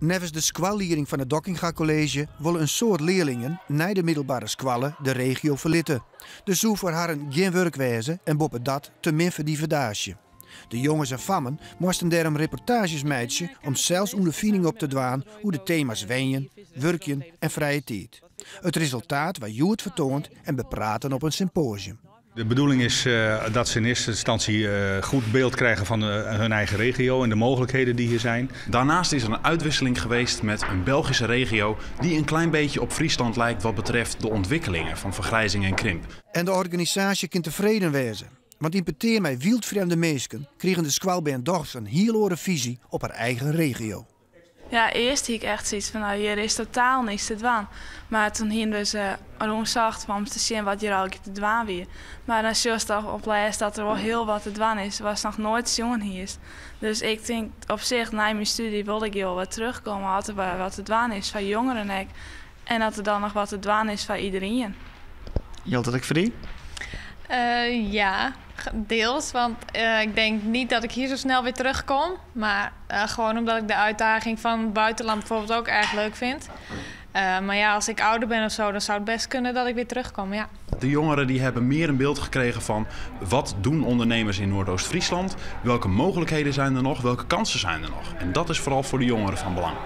Neffens de skoallieding fan it Dockinga College wolle in soad learlingen nei de middelbere skoalle de regio ferlitte. Der soe foar harren gjin wurk wêze en boppedat te min ferdivedaasje. De jonges en fammen moasten dêrom reportaazjes meitsje om sels ûnderfining op te dwaan oer de tema's wenjen, wurkjen en frije tiid. It resultaat waard hjoed fertoand en bepraten op in sympoasium. De bedoeling is dat ze in eerste instantie goed beeld krijgen van hun eigen regio en de mogelijkheden die hier zijn. Daarnaast is er een uitwisseling geweest met een Belgische regio die een klein beetje op Friesland lijkt wat betreft de ontwikkelingen van vergrijzing en krimp. En de organisaasje kin tefreden wêze. Want yn petear mei wyldfrjemde minsken krigen de skoalbern dochs in hiel oare fisy op har eigen regio. Ja, earst hie ik echt sayts fan, no, hjir is totaal niks te dwaan. Mar toen hiene we se rûnsocht om te sjen wat hjir allegear te dwaan wie. Mar dan sjochst toch op lêst dat der wol hiel wat te dwaan is, watst noch noait sjoen hiest. Dus ik tink op sich, nei myn stúdzje wol ik hjir wol wer terugkomme as der wer wat te dwaan is foar jongeren ek. En dat der dan noch wat te dwaan is foar iderien. Jildt dat ek foar dy? Ja, deels. Want ik denk niet dat ik hier zo snel weer terugkom. Maar gewoon omdat ik de uitdaging van het buitenland bijvoorbeeld ook erg leuk vind. Maar ja, als ik ouder ben of zo, dan zou het best kunnen dat ik weer terugkom, ja. De jongeren die hebben meer een beeld gekregen van wat doen ondernemers in Noordoost-Friesland, welke mogelijkheden zijn er nog, welke kansen zijn er nog. En dat is vooral voor de jongeren van belang.